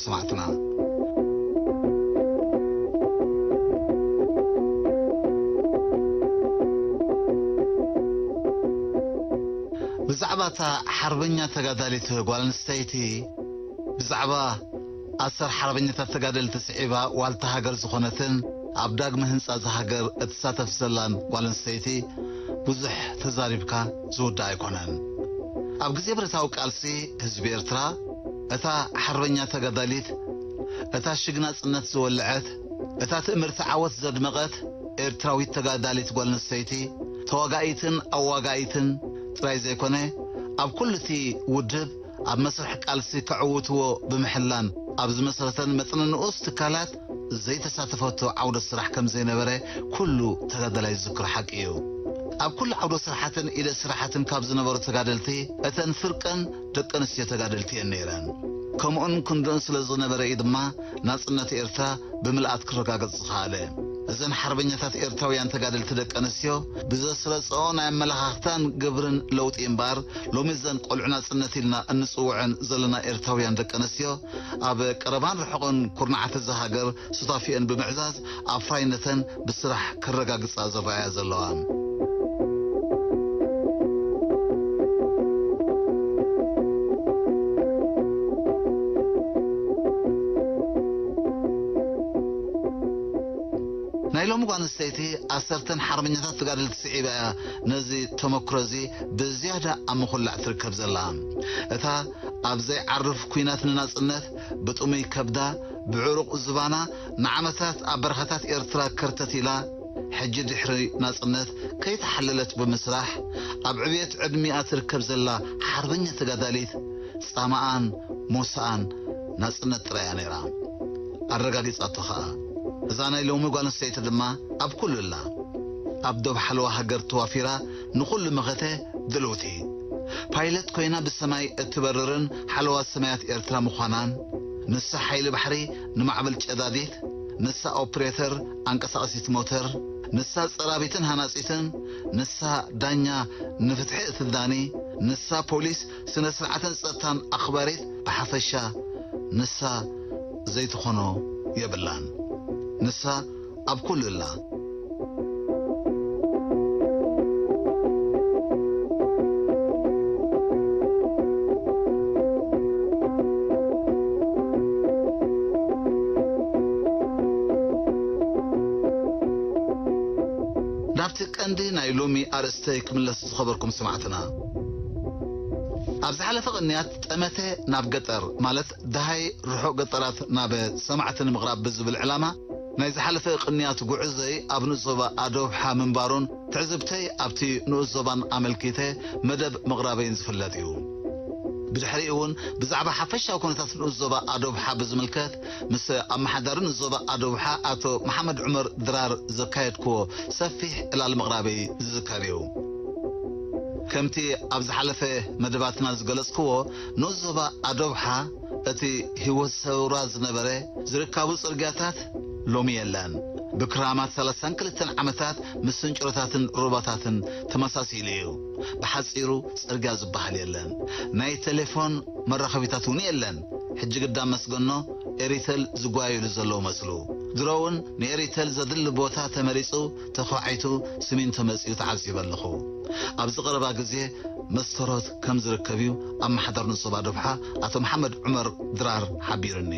ሰማዕትና። ብዛዕባ እታ ሓርበኛ ተጋዳሊት ጓል ኣንስተይቲ፣ ብዛዕባ ኣሰር ሓርበኛታት ተጋደልቲ ስዒባ ዋልታ ሃገር ዝኾነትን ኣብ ዳግመ ህንጻ እዛ ሃገር እትሳተፍ ዘላን ጓል ኣንስተይቲ ብዙሕ ተዛሪብካ ዝውዳእ ኣይኮነን። ኣብ ግዜ ብረታዊ ቃልሲ ህዝቢ ኤርትራ፣ እታ ሓርበኛ ተጋዳሊት፣ እታ ሽግ ናጽነት ዝወልዐት፣ እታ ትእምርቲ ዓወት ዘድመቐት ኤርትራዊት ተጋዳሊት ጓል ኣንስተይቲ፣ ተዋጋኢትን ኣዋጋኢትን ጥራይ ዘይኮነ፣ ኣብ ኩሉ እቲ ውድብ ኣብ መስርሕ ቃልሲ ከዕውትዎ ብምሕላን ኣብ ዝመሰረተን መጠነ ንኡስ ትካላት ዘይተሳተፈቶ ዓውደ ስራሕ ከም ዘይነበረ ኩሉ ተጋዳላይ ዝዝክሮ ሓቂ እዩ። ኣብ ኩሉ ዓውደ ስራሓትን ኢደ ስራሓትን ካብ ዝነበሩ ተጋደልቲ እተን ፍርቀን ደቂ ኣንስትዮ ተጋደልቲ እየን ነይረን። ከምኡን ክንድኡን ስለ ዝነበረ እዩ ድማ ናጽነት ኤርትራ ብምልኣት ክረጋገጽ ዝኸኣለ። እዘን ሓርበኛታት ኤርትራውያን ተጋደልቲ ደቂ ኣንስትዮ ብዘስረጽኦ ናይ ኣመለኻኽታን ግብርን ለውጢ እምበኣር፣ ሎሚ እዘን ቆልዑ ናጽነት ኢልና እንጽውዐን ዘለና ኤርትራውያን ደቂ ኣንስትዮ ኣብ ቀረባን ርሑቕን ኩርናዓት እዛ ሃገር ሱታፊአን ብምዕዛዝ ኣፍራይነተን ብስራሕ ከረጋግጻ ዝረኣያ ዘለዋ። ናይ ሎሚ ጓል ኣንስተይቲ ኣሰርተን ሓርበኛታት ተጋደልቲ ስዒባ እያ ነዚ ተመክሮ እዚ ብዝያዳ ኣብ ምኹላዕ ትርከብ ዘላ። እታ ኣብ ዘይዓርፍ ኲናት ንናጽነት ብጥሙይ ከብዳ፣ ብዕሩቕ ዝባና ንዓመታት ኣብ በረኻታት ኤርትራ ከርተት ኢላ፣ ሕጂ ድሕሪ ናጽነት ከይተሓለለት ብምስራሕ ኣብ ዕብየት ዕድሚኣ ትርከብ ዘላ ሓርበኛ ተጋዳሊት፣ ጻማኣን ሞሳኣን ናጽነት ጥራይ እያ ነይራ። ኣረጋጊጻቶ ኸኣ። እዛ ናይ ሎሚ ጓል ኣንስተይቲ ድማ ኣብ ኩሉ ኣላ። ኣብ ዶብ ሓለዋ ሃገር ተዋፊራ ንኹሉ መኸተ ድልውቲ። ፓይለት ኮይና ብሰማይ እትበርርን ሓለዋ ሰማያት ኤርትራ ምዃናን፣ ንሳ ሓይሊ ባሕሪ ንማዕበል ጨዳዲት፣ ንሳ ኦፕሬተር ኣንቀሳቓሲት ሞተር፣ ንሳ ጸራቢትን ሃናጺትን፣ ንሳ ዳኛ ንፍትሒ እትዳኒ፣ ንሳ ፖሊስ ስነ ስርዓትን ጸጥታን ኣኽባሪት ብሓፈሻ፣ ንሳ ዘይትኾኖ የብላን። ንሳ ኣብ ኩሉ እላ። ናብቲ ቀንዲ ናይ ሎሚ ኣርእስተይ ክምለስ ዝኸበርኩም ሰማዕትና። ኣብ ዝሓለፈ ቅንያት ጠመተ ናብ ገጠር፣ ማለት ደሃይ ርሑቕ ገጠራት ናብ ሰማዕቲ ንምቕራብ ብዝብል ዕላማ፣ ናይ ዝሓለፈ ቅንያት ጉዕዞይ ኣብ ንኡስ ዞባ ኣዶብሓ ምንባሩን ትዕዝብተይ ኣብቲ ንኡስ ዞባን ኣመልኪተ መደብ ምቕራበይን ዝፍለጥ እዩ። ብድሕሪኡ እውን ብዛዕባ ሓፈሻዊ ኩነታት ንኡስ ዞባ ኣዶብሓ ብዝምልከት ምስ ኣመሓዳሪ ንኡስ ዞባ ኣዶብሓ ኣቶ መሓመድ ዑመር ድራር ዘካየድክዎ ሰፊሕ ዕላል ምቕራበይ ዝዝከር እዩ። ከምቲ ኣብ ዝሓለፈ መደባትና ዝገለጽክዎ፣ ንኡስ ዞባ ኣዶብሓ እቲ ህይወት ሰውራ ዝነበረ፣ ዝርካቡ ጽርግያታት ሎሚ የለን። ብክራማት ሰላሳን ክልተን ዓመታት ምስ ስንጭሮታትን ሩባታትን ተመሳሲሉ እዩ። ብሓጺሩ ጽርግያ ዝበሃል የለን። ናይ ቴሌፎን መራኸቢታት እውን የለን። ሕጂ ግዳ መስገኖ ኤሪተል ዝጓየሉ ዘለዉ መስሉ። ድሮ እውን ንኤሪተል ዘድሊ ቦታ ተመሪጹ፣ ተዃዒቱ፣ ስሚንቶ መጺኡ ተዓዚበ ኣለኹ። ኣብዚ ቀረባ ግዜ መስተሮት ከም ዝርከብ እዩ ኣመሓዳሪ ንኡስ ዞባ ዶብሓ ኣቶ መሓመድ ዑመር ድራር ሓቢሩኒ።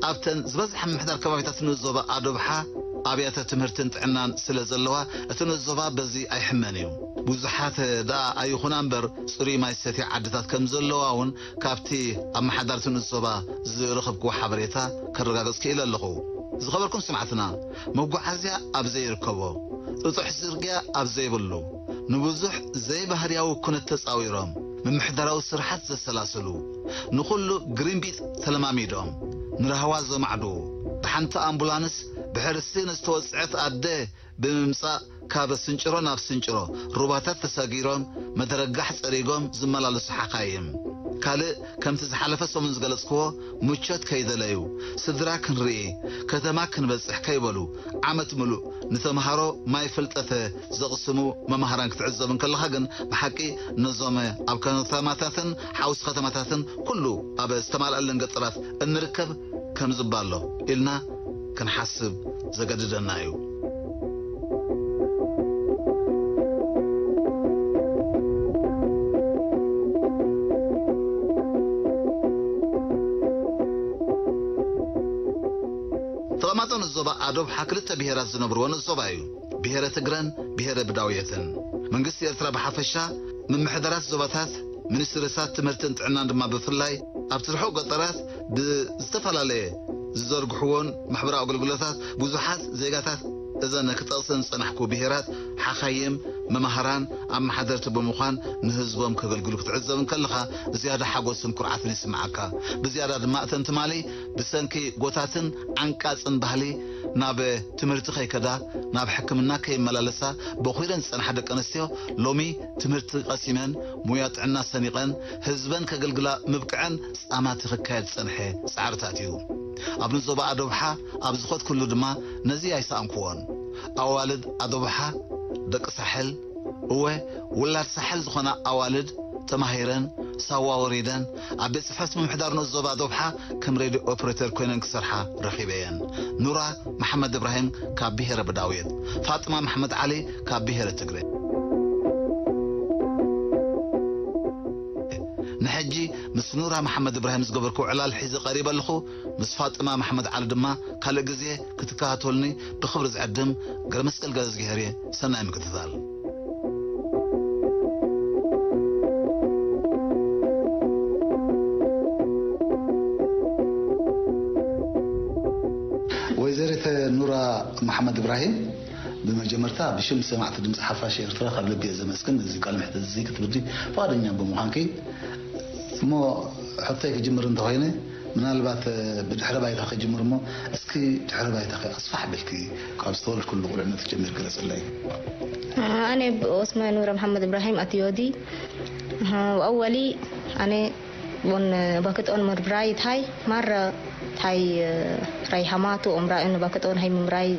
ኣብተን ዝበዝሐ ምምሕዳር ከባቢታት ንኡስ ዞባ ኣዶብሓ ኣብያተ ትምህርትን ጥዕናን ስለ ዘለዋ፣ እቲ ንኡስ ዞባ በዚ ኣይሕመን እዩ። ብዙሓት ደኣ ኣይኹና እምበር፣ ጽሩይ ማይ ዝሰትያ ዓድታት ከም ዘለዋ እውን ካብቲ ኣመሓዳርቲ ንኡስ ዞባ ዝረኸብክዎ ሓበሬታ ከረጋግጽ ክኢለ ኣለኹ። ዝኸበርኩም ሰማዕትና፣ መጓዓዝያ ኣብ ዘይርከቦ፣ ጥጡሕ ጽርግያ ኣብ ዘይብሉ፣ ንብዙሕ ዘይባህርያዊ ኩነት ተጻዊሮም፣ ምምሕዳራዊ ስርሓት ዘሰላስሉ፣ ንኹሉ ግሪንቢጥ ተለማሚዶም፣ ንራህዋ ዘማዕድዉ፣ ብሓንቲ ኣምቡላንስ ብሕርሲ ንዝተወጽዐት ኣደ ብምምጻእ፣ ካብ ስንጭሮ ናብ ስንጭሮ ሩባታት ተሳጊሮም፣ መደረጋሕ ጸሪጎም ዝመላለሱ ሓኻይም፣ ካልእ ከምቲ ዝሓለፈ ሰሙን ዝገለጽክዎ፣ ምቾት ከይደለዩ፣ ስድራ ክንርኢ፣ ከተማ ክንበጽሕ ከይበሉ፣ ዓመት ምሉእ ንተምሃሮ ማይ ፍልጠተ ዘቕስሙ መማህራን ክትዕዘብ እንከለኻ ግን፣ ብሓቂ ነዞም ኣብ ከተማታትን ሓውሲ ከተማታትን ኩሉ ኣብ ዝተማልኣለን ገጠራት እንርከብ ከም ዝባሎ ኢልና ክንሓስብ ዘገድደና እዩ። ተቐማጦ ንዞባ ኣዶብሓ ክልተ ብሄራት ዝነብርዎ ንዞባ እዩ። ብሄረ ትግረን ብሄረ ብዳውየትን። መንግስቲ ኤርትራ ብሓፈሻ፣ ምምሕዳራት ዞባታት፣ ሚኒስትሪታት ትምህርትን ጥዕናን ድማ ብፍላይ፣ ኣብቲ ርሑቕ ገጠራት ብዝተፈላለየ ዝዘርግሕዎን ማሕበራዊ ኣገልግሎታት ብዙሓት ዜጋታት እዘን ክጠቕሰን ዝጸናሕኩ ብሄራት ሓኻይም፣ መማህራን፣ ኣመሓደርቲ ብምዃን ንህዝቦም ከገልግሉ ክትዕዘብ እንከለኻ ዝያዳ ሓጎስን ኩርዓትን ይስምዓካ። ብዝያዳ ድማ እተን ትማሊ ብሰንኪ ጎታትን ዓንቃጽን ባህሊ ናብ ትምህርቲ ከይከዳ፣ ናብ ሕክምና ከይመላለሳ በኹረን ዝጸንሓ ደቂ ኣንስትዮ ሎሚ ትምህርቲ ቀሲመን፣ ሙያ ጥዕና ሰኒቐን፣ ህዝበን ከገልግላ ምብቅዐን ጻማቲ ክካየድ ዝጸንሐ ጻዕርታት እዩ። ኣብ ንዞባ ኣዶብሓ ኣብ ዝኸድኩሉ ድማ ነዚ ኣይሰኣንኩዎን። ኣዋልድ ኣዶብሓ፣ ደቂ ሳሕል፣ እወ፣ ውላድ ሳሕል ዝኾና ኣዋልድ ተማሂረን፣ ሳዋ ወሪደን፣ ኣብ ቤት ጽሕፈት ምምሕዳር ንኡስ ዞባ ኣዶብሓ ከም ሬድዮ ኦፕሬተር ኮይነን ክሰርሓ ረኺበየን። ኑራ መሓመድ እብራሂም ካብ ብሄረ ብዳውየት፣ ፋጥማ መሓመድ ዓሊ ካብ ብሄረ ትግረ። ንሕጂ ምስ ኑራ መሓመድ እብራሂም ዝገበርኩ ዕላል ሒዘ ቀሪበ ኣለኹ። ምስ ፋጥማ መሓመድ ዓሊ ድማ ካልእ ግዜ ክትከታተሉኒ ብኽብሪ ዝዕድም ገረመስቀል ገረዝግሄር እየ። ሰናይ ምክትታል። ወይዘሪት ኑራ መሓመድ እብራሂም፣ ብመጀመርታ ብሽም ሰማዕቲ ድምፂ ሓፋሽ ኤርትራ ካብ ልቢ እየ ዘመስግን፣ እዚ ቃለ መሕትት እዚ ክትብዲ ፍቓደኛ ብምዃንኪ። እሞ ሕቶይ ክጅምር እንተኾይነ፣ ምናልባት ብድሕረ ባይታ ክጅምር እሞ፣ እስኪ ድሕረ ባይታኺ ኣስፋሕ ኣቢልኪ ካብ ዝተወለድኩሉ ቁልዕነት ክጀምር ግለጽለይ። ኣነ ብኦስመ ኑረ መሓመድ እብራሂም ኣትዮዲ። ኣወሊ ኣነ ቡን ባክጦን መርብራይ ታይ ማረ ታይ ራይ ሃማቱ ኦምራእን ባክጦን ሃይ ምምራይ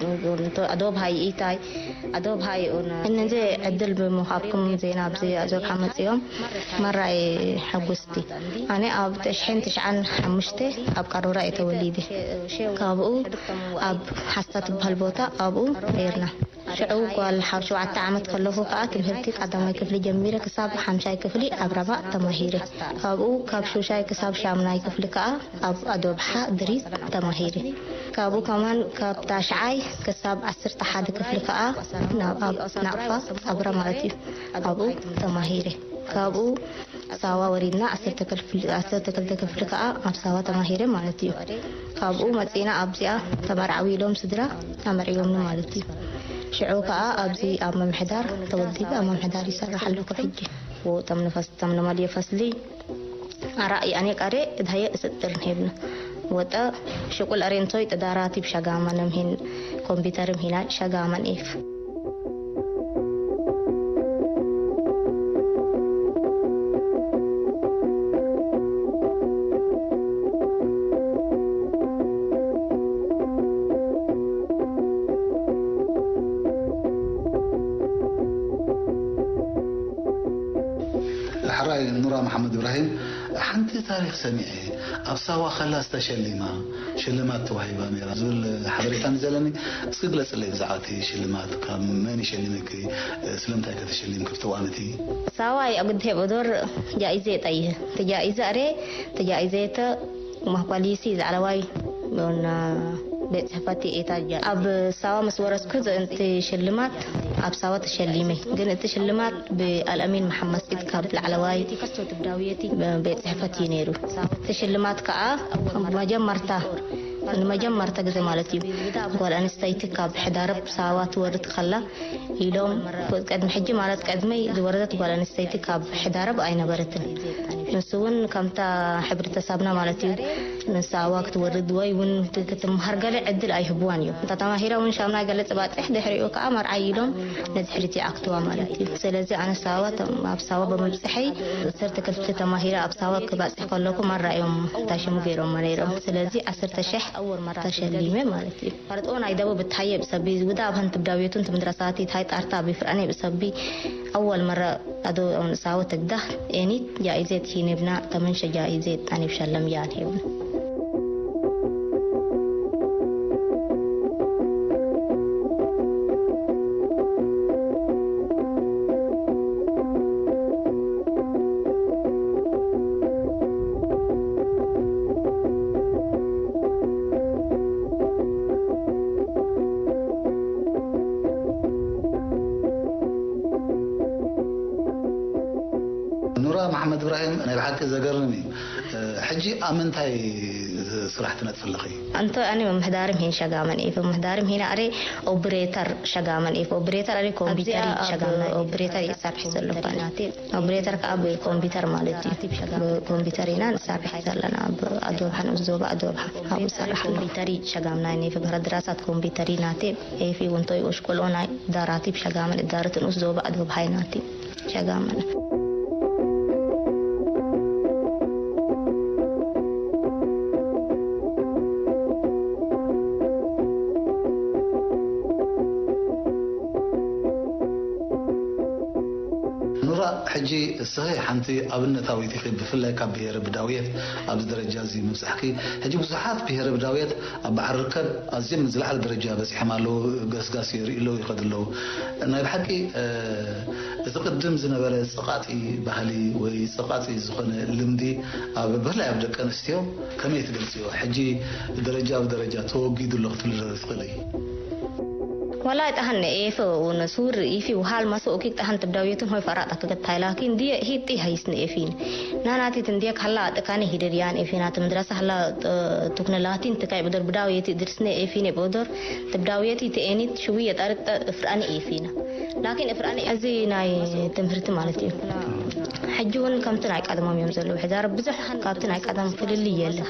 ኣዶብ ሃይ ኢታይ ኣዶብ ሃይ ኡን እነዚ ዕድል ብምሃብኩም ዜና ኣብዚ ኣዞብ ሓመጽዮም ማራይ ሕጉስቲ። ኣነ ኣብ ተሽሕን ትሽዓን ሓሙሽተ ኣብ ቃሮራ እየ ተወሊደ። ካብኡ ኣብ ሓስታ ትበሃል ቦታ ኣብኡ ነይርና። ሽዑ ጓል ሓው ሸውዓተ ዓመት ከለኹ ከኣ ትምህርቲ ቀዳማይ ክፍሊ ጀሚረ ክሳብ ሓምሻይ ክፍሊ ኣብ ራባእ ተማሂረ። ካብኡ ካብ ሹሻይ ክሳብ ሻምናይ ክፍሊ ከኣ ኣብ ኣዶብሓ ድሪት ተማሂረ። ካብኡ ከማን ካብ ታሽዓይ ክሳብ ዓሰርተ ሓደ ክፍሊ ከኣ ናብ ኣብ ናቕፋ ኣብ ራማእት እዩ። ኣብኡ ተማሂረ። ካብኡ ሳዋ ወሪድና ዓሰርተ ክፍሊ፣ ዓሰርተ ክልተ ክፍሊ ከኣ ኣብ ሳዋ ተማሂረ ማለት እዩ። ካብኡ መጺና ኣብዚኣ ተመርዓዊ ኢሎም ስድራ ኣመርዕዮምኒ ማለት እዩ። ሽዑ ከኣ ኣብዚ ኣብ ምምሕዳር ተወሊደ ኣብ ምምሕዳር ይሰርሕ ኣለኹ ሕጂ። እቶም ንፈስ-፣ እቶም ንመልዮ ፈስሊ ኣራእይ ኣኔ ቃሬ እድሃየ እስጥር ሄብና ወጠ ሽቁል ኣሬንቶይ ጥዳራቲ ብሻጋማ ነምሂን ኮምፒውተርም ሂና ሻጋማን ኢፍ። ሕራይ ኑራ መሓመድ እብራሂም፣ ሓንቲ ታሪኽ ሰሚዐ፣ ኣብ ሳዋ ከላ ዝተሸሊማ ሽልማት ተዋሂባ ነይራ ዝብል ሓበሬታ ዘለኒ። እስኪ ግለጽለይ ብዛዕባ እቲ ሽልማት፣ ካብ መን ይሸሊመኪ፣ ስለምንታይ ከተሸሊምኪ ኣብቲ እዋን እቲ? ሳዋ የጉድሄ በዶር ጃኢዜ ጠይህ ተጃኢዘ ኣሬ ተጃኢዘ ተ ማኳሊሲ ዛዕለዋይ ዮና ቤት ጽሕፈት ኤታ ጃ ኣብ ሳዋ ምስ ወረስኩ ዘእንቲ ሽልማት ኣብ ሳዋ ተሸሊመ። ግን እቲ ሽልማት ብኣልኣሚን መሓመድ ሲድ ካብ ላዕለዋይ ቤት ጽሕፈት እዩ ነይሩ። እቲ ሽልማት ከኣ መጀመርታ ንመጀመርታ ግዜ ማለት እዩ። ጓል ኣንስተይቲ ካብ ሕዳረብ ሳዋ ትወርድ ከላ ኢሎም፣ ቅድሚ ሕጂ ማለት ቀድመይ ዝወረደት ጓል ኣንስተይቲ ካብ ሕዳረብ ኣይነበረትን። ንሱ እውን ከምታ ሕብረተሰብና ማለት እዩ፣ ንሳዋ ክትወርድ ወይ እውን ክትምሃር ገለ ዕድል ኣይህብዋን እዮም። እንተ ተማሂራ እውን ሻምናይ ገለ ጽባጽሕ ድሕሪኡ ከዓ መርዓይ ኢሎም ንድሕሪት ይዓክትዋ ማለት እዩ። ስለዚ ኣነ ሳዋ ተም-፣ ኣብ ሳዋ ብምብጽሐይ ዓሰርተ ክልተ ተማሂረ ኣብ ሳዋ ክባጽሕ ከለኩ ማራ እዮም ታሽሙ ገይሮሞ ነይሮም። ስለዚ ዓሰርተ ሺሕ ተሸሊመ ማለት እዩ። ፈርጦ ናይ ደቡብ እትሃየ ብሰቢ ውዳ ኣብ ሀንት ብዳውየቱን ትምድረሳቲ ታይ ጣርታ ቢፍራኔ ብሰቢ ኣወል መረ ኣዶ ሳወ ተግዳህ ኤኒት ጃኢዜት ሂኔብና ተመንሸ ጃኢዜት ጣኒብ ሸለም ያን ሄብን። ኑራ መሓመድ እብራሂም፣ ናይ ብሓቂ ዘገርም እዩ። ሕጂ ኣብ ምንታይ ስራሕ ትነጥፊ ኣለኺ? ኣንቶ ኣነ ምምሕዳርም ሄን ሸጋመን ኤፍ ምምሕዳርም ሄን ኣረ ኦብሬተር ሸጋመን ኤፍ ኦብሬተር ኣረ ኮምፒውተር ኣብዚ ኣብ ሸጋመን ኦብሬተር ይሰርሕ ዘሎ ኳነ። ኦብሬተር ከዓ ብኮምፒውተር ማለት እዩ። ብኮምፒውተር ኢና ንሰርሕ ዘለና ኣብ ኣዶብሓ ንኡስ ዞባ ኣዶብሓ ኣብኡ ይሰርሕ ኣሎ። ኮምፒውተር ሸጋምና ናይ ፍብረ ድራሳት ኮምፒውተር ናቴ ኤፊ ውንቶይ ኦሽኮሎ ናይ ዳራቲብ ሸጋመን እዳርት ንኡስ ዞባ ኣዶብሓ ናቴ ሸጋመን። ኑራ፣ ሕጂ እስኺ ሓንቲ ኣብነታዊት ኢኺ፣ ብፍላይ ካብ ብሄረ ብዳውየት ኣብዚ ደረጃ እዚ ምብጻሕኪ። ሕጂ ብዙሓት ብሄረ ብዳውየት ኣብ በዓል ርከብ ኣዝዮም ዝለዓለ ደረጃ በጺሖም ኣለዉ። ገስጋስ የርእዩ ኣለዉ፣ ይኸዱ ኣለዉ። ናይ ብሓቂ፣ እ፣ እዚ ቅድም ዝነበረ ጸቓጢ ባህሊ ወይ ጸቓጢ ዝኾነ ልምዲ ኣብ፣ ብፍላይ ኣብ ደቂ ኣንስትዮ ከመይ ትገልጽዮ? ሕጂ ደረጃ ብደረጃ ተወጊዱ ኣሎ ክትብሊ ዶ ትኽእሊ? ወላ ጠሃን ኤፍ ኡነ ሱር ኢፊ ውሃል ማሶ ኦኪ ጠሃን ትብዳውየቱን ሆይ ፈራጣ ከገታይ ላኪን ዲየ ሂጢ ሃይስን ኤፊን ናናቲት እንዲየ ካላ ጥካኒ ሂደድያን ኤፊና ትምድረሳ ሃላ ቱክነ ላቲን ትካይ ብደር ብዳውየቲ ድርስነ ኤፊን ኤቦዶር ትብዳውየቲ ተኤኒት ሽዊ የጣርቅ እፍራኒ ኤፊና ላኪን እፍራኒ እዚ ናይ ትምህርቲ ማለት እዩ። ሕጂ እውን ከምቲ ናይ ቀደሞም እዮም ዘለዉ። ሕዛር ብዙሕ ካብቲ ናይ ቀደም ፍልልይ የለን፣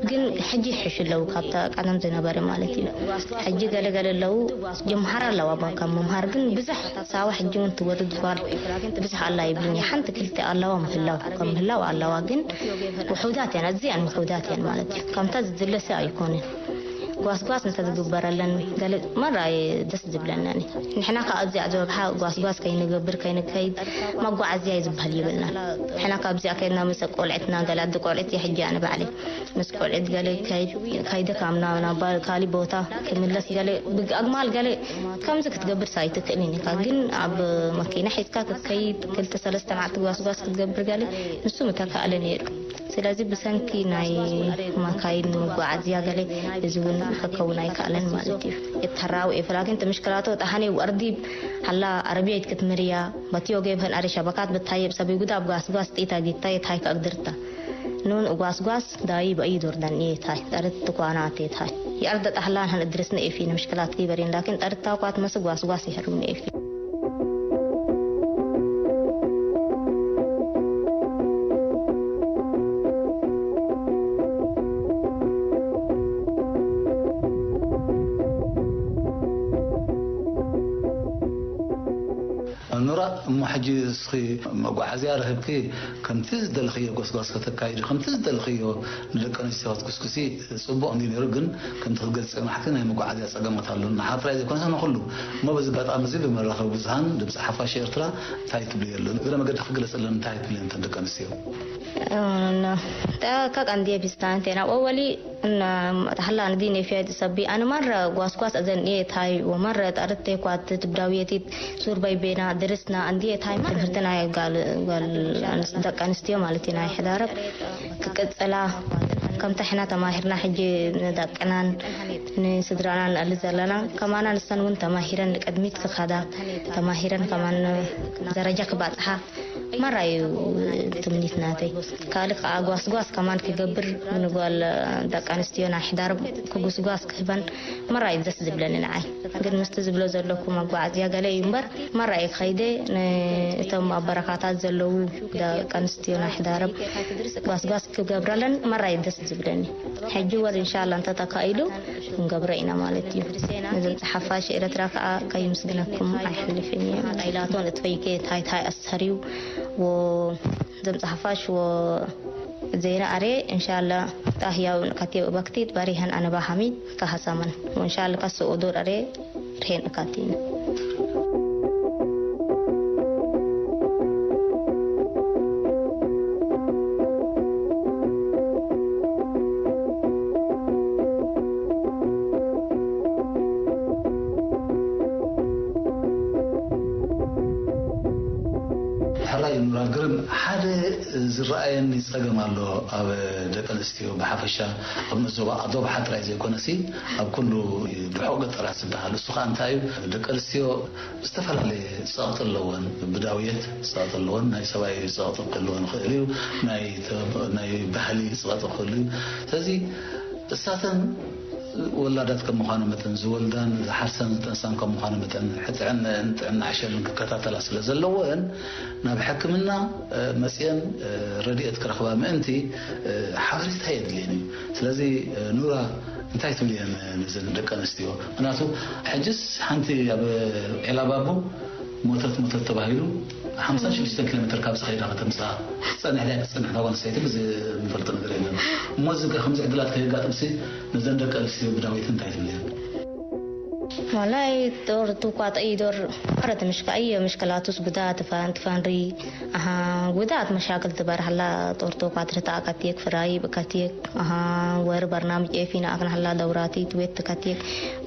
ግን ሕጂ ይሕሹ ኣለዉ ካብታ ቀደም ዝነበረ ማለት እዩ። ሕጂ ገለገለ ኣለዉ ጀምሃር ኣለዋ ባ ካብ ምምሃር፣ ግን ብዙሕ ሳዋ ሕጂ እውን ትወርድ ጓል ብዙሕ ኣላ ይብልኒ። ሓንቲ ክልተ ኣለዋ ምህላው ከም ምህላው ኣለዋ፣ ግን ውሑዳት እየን፣ ኣዝያን ውሑዳት እየን ማለት እዩ። ከምታ ዝድለሰ ኣይኮነን። ጓስጓስ እንተ ዝግበረለን ገለ መራ ደስ ዝብለናኒ። ንሕና ከኣ ኣብዚኣ ዘብሓ ጓስጓስ ከይንገብር ከይንከይድ መጓዓዝያ እዩ ዝበሃል ይብልና። ንሕና ካብዚኣ ከይድና ምስ ቆልዕትና ገለ ኣዲ ቆልዕት እየ ሕጂ ኣነ ባዕለይ ምስ ቆልዕት ገለ ከይድ ከይደ ካብ ናብ ናብ ካሊ ቦታ ክምለስ ገለ ብግ ኣግማል ገለ ከምዚ ክትገብር ሳይትክእልን ኢኻ። ግን ኣብ መኪና ሒዝካ ክትከይድ ክልተ ሰለስተ መዓልቲ ጓስጓስ ክትገብር ገለ ንሱ ምተካእለ ነይሩ። ስለዚ ብሰንኪ ናይ ማካይን መጓዓዝያ ገለ እዚ እውን ክከውን ኣይከኣለን ማለት እዩ። የተራው ኤፍራግን ትምሽክላቶ ጣሃኔ ወርዲብ ሃላ ኣረቢያ ይትክት ምርያ በትዮ ጌብ ህን ኣሪ ሸበካት ብታየብ ሰቢ ጉዳብ ጓስጓስ ጢታ ጊታ የታይ ከእግድርታ ኑን ጓስጓስ ዳይ በእይ ዶርዳን የታይ ጠርት ትኳናት የታይ የእርደ ጣህላን ህን እድርስነ ኤፊ ንምሽክላት ሊበሪን ላኪን ጠርታ ኳት መስ ጓስጓስ ይሕሩም ኤፊ። ኑራ፣ እሞ ሕጂ እስኺ መጓዓዝያ ረኺብኪ ከምቲ ዝደለኽዮ ጎስጓስ ከተካይዲ፣ ከምቲ ዝደለኽዮ ንደቂ ኣንስትዮ ክትኩስኩሲ ጽቡቕ እንድዩ ነይሩ፣ ግን ከምቲ ክትገልጽዮ ማሕኪ ናይ መጓዓዝያ ጸገማት ኣሎ። ንዓኺ ጥራይ ዘይኮነስ ንኹሉ። እሞ በዚ ኣጋጣሚ እዚ ብመራኸቢ ብዙሃን ድምጺ ሓፋሽ ኤርትራ እንታይ ትብልዮ ኣሎ? እግረ መገዲ ክግለጸለን እንታይ ትብልየን እተን ደቂ ኣንስትዮ? እ፣ ነ-፣ ተ-፣ ከቀንድየ ቢስታን ቴና ወወሊ እነ ተሓላ ንዲ ኔፍያ ሰቢ ኣነ ማረ ጓስጓስ ኣዘን እየ ታይ ወማረ ጣርቴ ኳት ትብዳውየቲት ሱር በይ ቤና ድርስና እንዲ እየ ታይ ትምህርቲ ናይ ጋል፣ ጋል ኣንስ-፣ ደቂ ኣንስትዮ ማለት እዩ ናይ ሕዳረብ ክቅጽላ ከምታ ሕና ተማሂርና ሕጂ ንደቅናን ንስድራናን ንኣሊ ዘለና ከማና ንሰን እውን ተማሂረን ንቅድሚት ክኸዳ ተማሂረን ከማን ደረጃ ክባጽሓ መራዩ ትምኒት ናተይ። ካልእ ከዓ ጓስጓስ ከማን ክገብር፣ ንጓል ደቂ ኣንስትዮ ናይ ሕዳር ክጉስጓስ ክህበን መራዩ ደስ ዝብለኒ ንዓይ። ግን ምስቲ ዝብሎ ዘለኩ መጓዓዝያ ገለ እዩ እምበር፣ መራዩ ከይደ፣ ንእቶም ኣብ በረኻታት ዘለዉ ደቂ ኣንስትዮ ናይ ሕዳረብ ጓስጓስ ክገብረለን መራዩ ደስ ዝብለኒ። ሕጂ ወር እንሻላ እንተተካኢሉ ክንገብሮ ኢና ማለት እዩ። ንድምፂ ሓፋሽ ኤረትራ ከዓ ከይምስግነኩም ኣይሕልፍን እየ። ኢላቶ ንጥፈይከ እንታይ እንታይ ኣሰር እዩ ወ ድምፂ ሓፋሽ ወ ዜና ኣሬ እንሻላ ጣህያው ንካቴ በክቲት ባሪሃን ኣነባ ሓሚድ ካሃሳመን ወንሻል ካስ ኦዶር ኣሬ ርሄን እካቲን። ሕራይ ምራብ ግርም ሓደ ዝረኣየኒ ጸገም ኣሎ ኣብ ደቂ ኣንስትዮ ብሓፈሻ ኣብ ዞባ ዶብ ሓጥራይ ዘይኮነሲ ኣብ ኩሉ ብሕቕ ገጠራት ዝበሃል እሱ ከዓ እንታይ እዩ ደቂ ኣንስትዮ ዝተፈላለየ ጸቕጢ ኣለወን ብዳውየት ጸቕጢ ኣለወን ናይ ሰብኣዊ ጸቕጢ ክህልወን ይኽእል እዩ ናይ ባህሊ ጸቕጢ ክህሉ እዩ ስለዚ እሳተን ወላዳት ከም ምዃኑ መጠን ዝወልዳን ዝሓርሳን ዝጠንሳን ከም ምዃኑ መጠን ጥዕንአን ጥዕና ዕሸልን ክከታተላ ስለ ዘለወን ናብ ሕክምና መፅየን ረድኤት ክረኽባ ምእንቲ ሓበሬታ የድልየን እዩ። ስለዚ ኑራ እንታይ ትብልየን ነዘን ደቂ ኣንስትዮ? ምክንያቱ ሕጅስ ሓንቲ ኣብ ዒላ ባቡ ሞተት ሞተት ተባሂሉ ሓምሳ ሽዱሽተ ኪሎ ሜትር ካብ ዝኸይዳ ከተምፅኣ ትፀንሕ ድያ ትፀንሕ እታ ጓል ኣንስተይቲ ብዚ ንፈልጦ ነገር የለን። እሞ እዚ ከምዚ ዕድላት ከየጋጥምሲ ነዘን ደቂ ኣንስትዮ ብዳዊት እንታይ ትብልየን? والله دور توقع تأي دور فرد مشكا أي مشكلات سجدا تفان تفان ري أها ودات مشاكل تبر هلا دور توقع ترتا كاتيك فراي بكاتيك أها ور برنامج إيه فينا أكن هلا دوراتي تويت كاتيك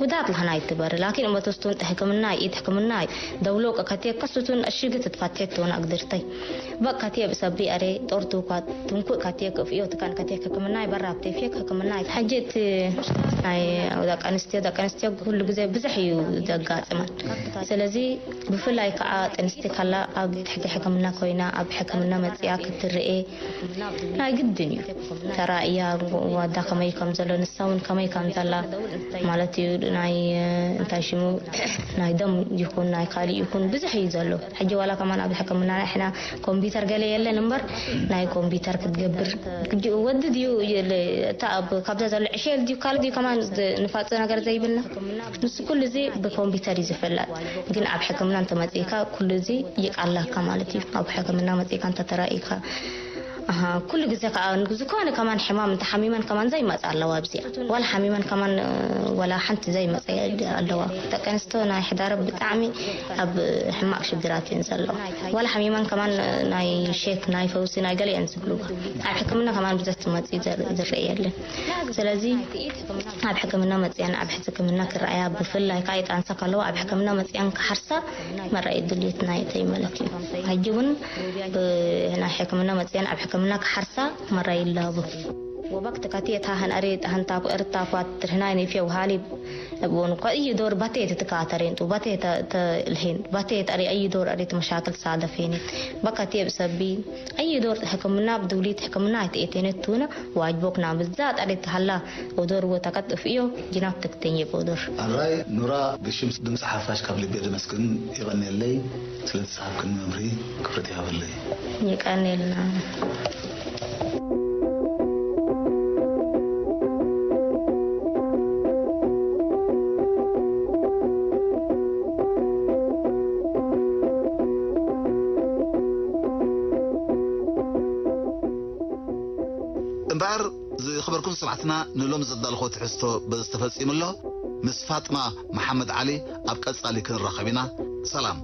ودات لهنا يتبر لكن أما تستون تحكمنا إيه تحكمنا دولوك كاتيك قصتون الشيء تتفاتيك تون أقدرتي بك كاتيك بسبي أري دور توقع تنكو كاتيك في يوتكان كاتيك حكمنا برا بتفيك حكمنا حجت ናይ ደቂ ኣንስትዮ ደቂ ኣንስትዮ ኩሉ ግዜ ብዙሕ እዩ ዘጋጥመን። ስለዚ ብፍላይ ከዓ ጥንስቲ ካላ ኣብ ትሕቲ ሕክምና ኮይና ኣብ ሕክምና መፅያ ክትርኤ ናይ ግድን እዩ። ተራእያ ዋዳ ከመይ ከም ዘሎ ንሳ እውን ከመይ ከም ዘላ ማለት እዩ ናይ እንታይ ሽሙ ናይ ደም ይኹን ናይ ካልእ ይኹን ብዙሕ እዩ ዘሎ። ሕጂ ዋላ ከማን ኣብ ሕክምና ንሕና ኮምፒውተር ገለ የለን እምበር ናይ ኮምፒውተር ክትገብር ግዲኡ ወዲ ድዩ እታ ኣብ ካብዛ ዘሎ ዕሸል ድዩ ካልእ ድዩ ከማን ንፋልጦ ነገር ዘይብልና ንሱ ኩሉ እዚ ብኮምፒውተር እዩ ዝፍለጥ። ግን ኣብ ሕክምና እንተመፂእካ ኩሉ እዚ ይቃላካ ማለት እዩ። ኣብ ሕክምና መፂእካ እንተተራኢካ ኣሃ ኩሉ ግዜ ከዓ ዝኾነ ከማን ሕማም እንተ ሓሚመን ከማን ዘይመፃ ኣለዋ ኣብዚኣ ዋላ ሓሚመን ከማን ዋላ ሓንቲ ዘይመፀ ኣለዋ። ደቂ ኣንስትዮ ናይ ሕዳረ ብጣዕሚ ኣብ ሕማቕ ሽግራት እየን ዘለዋ። ዋላ ሓሚመን ከማን ናይ ሼክ ናይ ፈውሲ ናይ ገለ እየን ዝብልዋ። ኣብ ሕክምና ከማን ብዘት ትመፂ ዝረአ የለን። ስለዚ ኣብ ሕክምና መፅአን ኣብ ሕክምና ክረኣያ ብፍላይ ከዓ የጣንሳ ከለዋ ኣብ ሕክምና መፅአን ክሓርሳ መራይ ድልየት ናይተይ ማለት እዩ። ሕጂ እውን ናይ ሕክምና መፅአን ኣብ ሕክምና ክሓርሳ መራይ ይላቡ። وبكت كتيت هاهن أريد أهن تاكو أريد تاكو أترهناي نفيا وهالي بون قا إيو دور باتيت تكاترين تو باتيت الهين باتيت أري أي دور أريد مشاكل صادفيني بكتي بسبي أي دور حكمنا بدولي حكمنا تيتين تونا واجبوكنا بالذات أريد هلا ودور وتكت في إيو جناب تكتين يبودور. ኣራይ ኑራ ብሽም ድምፂ ሓፋሽ ካብ ልቢ ደመስግን ይቐንየለይ ስለ ዝሰሓብክኒ መምርሂ ክብረት ይሃበለይ። የቀኔልና። እምበኣር ዝኸበርኩም ሰማዕትና ንሎም ዘዳልኾ ትሕዝቶ በዚ ተፈጺሙ ኣሎ። ምስ ፋጥማ መሓመድ ዓሊ ኣብ ቀጻሊ ክንራኸብ ኢና። ሰላም።